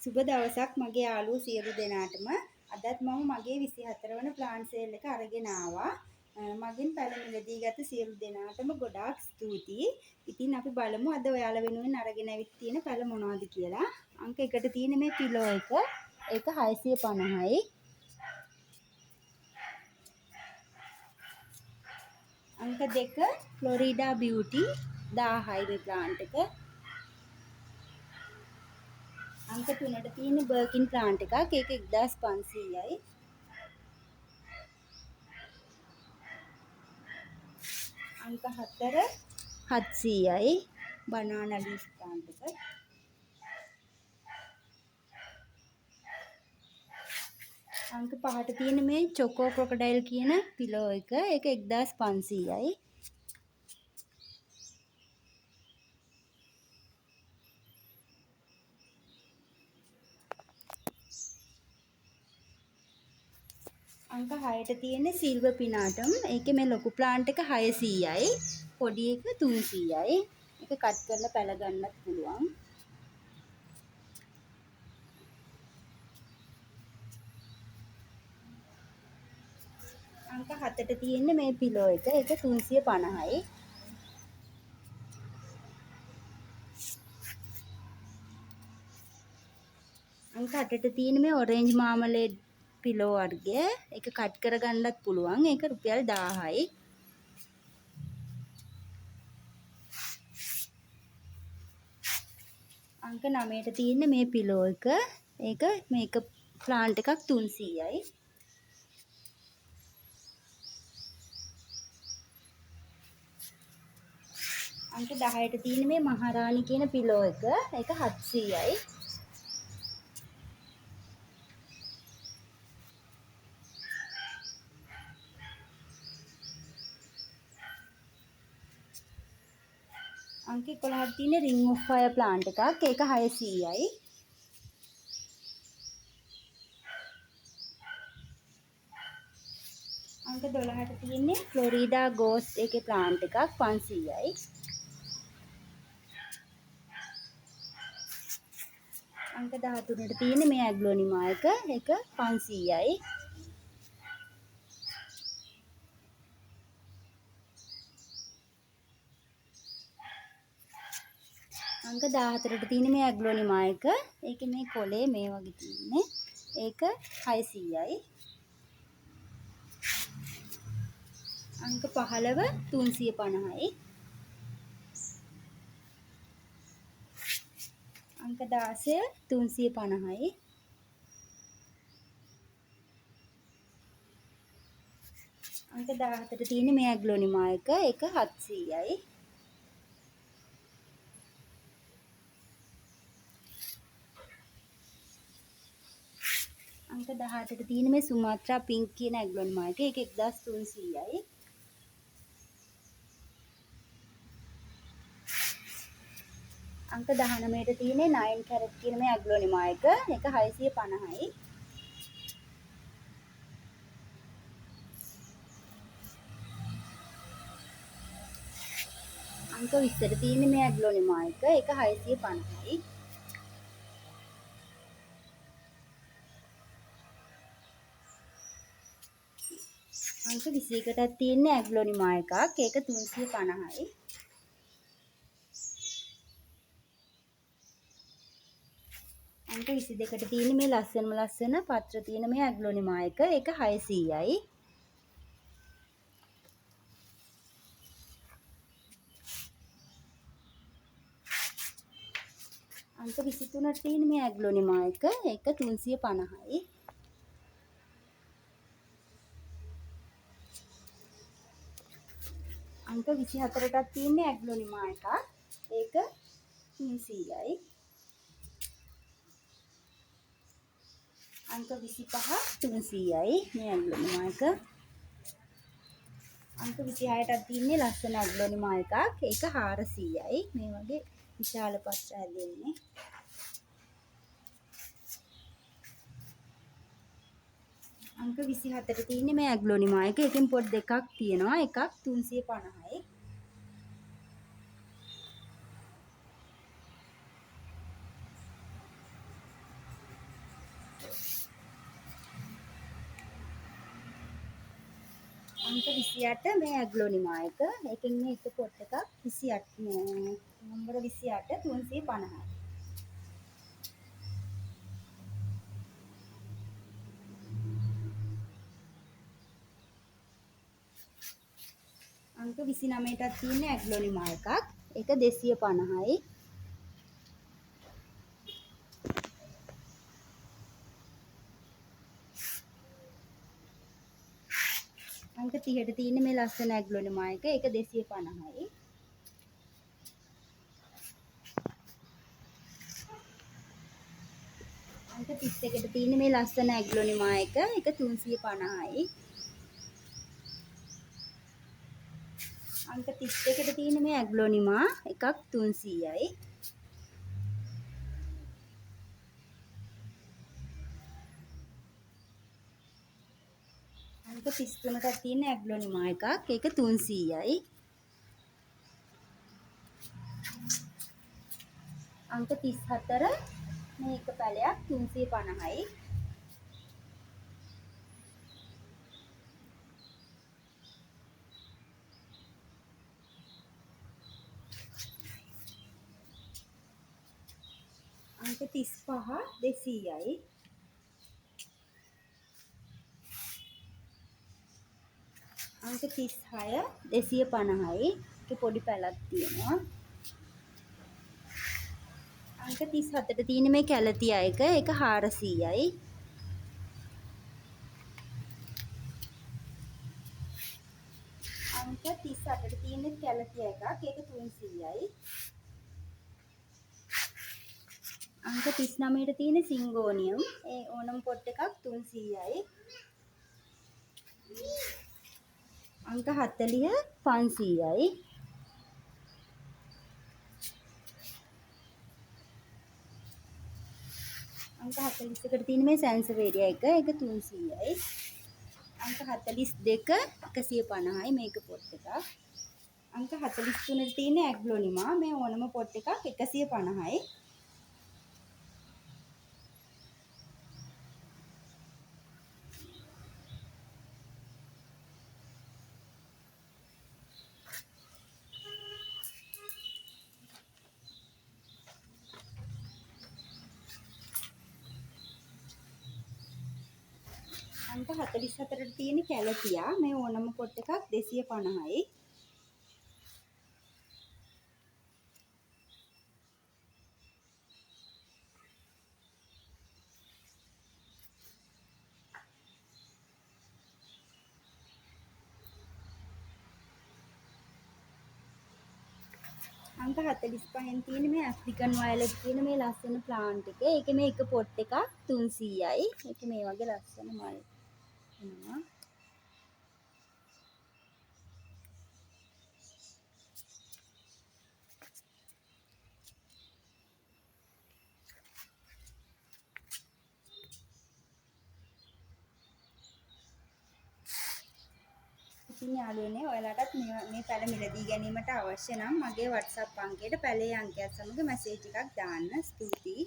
සුබ දවසක් මගේ යාළුවෝ සියලු දෙනාටම. අදත් මම මගේ 24 වන ප්ලාන්ට් සේල් එක අරගෙන ආවා. මගෙන් පැළ මිලදී ගත සියලු දෙනාටම ගොඩාක් ස්තුතියි. ඉතින් අපි බලමු අද ඔයාලා වෙනුවෙන් අරගෙන ඇවිත් තියෙන පැළ මොනවද කියලා. අංක එකට තියෙන මේ පිලෝ එක, ඒක 650යි. අංක 2 ෆ්ලොරිඩා බියුටි 1000යි මේ ප්ලාන්ට් එක. අංක 3ට තියෙන බර්කින් ප්ලාන්ට් එකක්, ඒක 1500යි. අංක 4 700යි බනානා ලීෆ් ප්ලාන්ට් එක. අංක 5ට තියෙන මේ චොකෝ ක්‍රොකොඩයිල් කියන පිලෝ එක, ඒක 1500යි. අංක 6ට තියෙන සිල්වර් පිනාටම්, ඒකේ මේ ලොකු ප්ලාන්ට් එක 600යි, පොඩි එක 300යි. ඒක කට් කරලා පැල ගන්නත් පුළුවන්. අංක 7ට තියෙන්නේ මේ පිලෝ එක, ඒක 350යි. අංක 8ට තියෙන මේ ඔරෙන්ජ් මාමලේඩ් පිලෝ වර්ගය, ඒක කට් කරගන්නත් පුළුවන්, ඒක රුපියල් 1000යි. අංක 9ට තියෙන මේ පිලෝ එක, ඒක මේක ප්ලාන්ට් එකක් 300යි. අංක 10ට තියෙන මේ මහරාණි කියන පිලෝ එක, ඒක 700යි. අංක 11ට තියෙන රින්ග් ඔෆ් ෆයර් ප්ලාන්ට් එකක්, ඒක 600යි. අංක 12ට තියෙන්නේ ෆ්ලොරිඩා ගෝස්ට් එකේ ප්ලාන්ට් එකක් 500යි. අංක 13ට තියෙන්නේ මේ ඇග්ලෝනිමා එක, ඒක 500යි. අංක 14ට තියෙන මේ ඇග්ලෝනිමා එක, ඒකේ මේ කොලේ මේ වගේ තියෙන්නේ, ඒක 600යි. අංක 15 350යි. අංක 16 350යි. අංක 17ට තියෙන මේ ඇග්ලෝනිමා එක, ඒක 700යි. අංක 18ට තියෙන මේ සුමාත්‍රා පින්ක් කියන ඇග්ලෝනිමා එක, ඒක 1300යි. අංක 19ට තියෙන්නේ 9 කැරට් කියන මේ ඇග්ලෝනිමා එක, ඒක 650යි. අංක 20ට තියෙන්නේ මේ ඇග්ලෝනිමා එක, ඒක 650යි. අංක 21ටත් තියෙන්නේ ඇග්ලෝනිමා එකක්, ඒක 350යි. අංක 22ට තියෙන්නේ මේ ලස්සනම ලස්සන පත්‍ර තියෙන මේ ඇග්ලෝනිමා එක, ඒක 600යි. අංක 23ට තියෙන මේ ඇග්ලෝනිමා එක, ඒක 350යි. අංක 24ටත් තියෙන්නේ ඇග්ලෝනිමා එකක්, ඒක 300යි. අංක 25 300යි මේ ඇග්ලෝනිමා එක. අංක 26ටත් තියෙන්නේ ලස්සන ඇග්ලෝනිමා එකක්, ඒක 400යි. මේ වගේ විශාල පත්‍ර හැදෙන්නේ. අංක 24ට තියෙන්නේ මේ ඇග්ලෝනිමා එක, ඒකෙන් පොත් දෙකක් තියෙනවා, එකක් 350යි. අංක 28 මේ ඇග්ලෝනිමා එක. ඒකෙන් මේ එක පොට් එකක් 28 නම්බර 28 350යි. අංක 29ටත් තියෙන ඇග්ලෝනිමා එකක්. ඒක 250යි. අංක 30ට තියෙන මේ ලස්සන ඇග්ලෝනිමා එක. ඒක 250යි. අංක 31ට තියෙන මේ ලස්සන ඇග්ලෝනිමා එක. ඒක 350යි. අංක 31ට තියෙන මේ ඇග්ලෝනිමා එකක් 300යි. අංක 33ට තියෙන ඇග්ලෝනිමා එකක්. ඒක 300යි. අංක 34 මේ එක පැලයක් 350යි. අංක 35 200යි. අංක 36 250යි. ඒකේ පොඩි පැලක් තියෙනවා. අංක 37ට තියෙන මේ කැලතියා එක, ඒක 400යි. අංක 38ට තියෙන කැලතියා එකක්, ඒක 300යි. අංක 39ට තියෙන සිංගෝනියම්, ඒ ඕනම පොට් එකක් 300යි. අංක 40 500යි. අංක 41ට තියෙන මේ සැන්සවේරියා එක, ඒක 300යි. අංක 42 150යි මේක පොට් එකක්. අංක 43ට තියෙන ඇග්ලෝනිමා මේ ඕනම පොට් එකක් 150යි. අංක 44ට තියෙන කැලතියා මේ ඕනම පොට් එකක් 250යි. අංක 45න් තියෙන මේ ඇෆ්‍රිකන් වයලට් කියන මේ ලස්සන ප්ලාන්ට් එක. ඒකේ මේ එක පොට් එකක් 300යි. ඒකේ මේ වගේ ලස්සන මල් එනවා. ඉතින් යාළුවනේ, ඔයාලටත් මේ පැළ මිලදී ගැනීමට අවශ්‍ය නම් මගේ WhatsApp අංකයට පැළේ අංකයත් සමග මැසේජ් එකක් දාන්න. ස්තුතියි.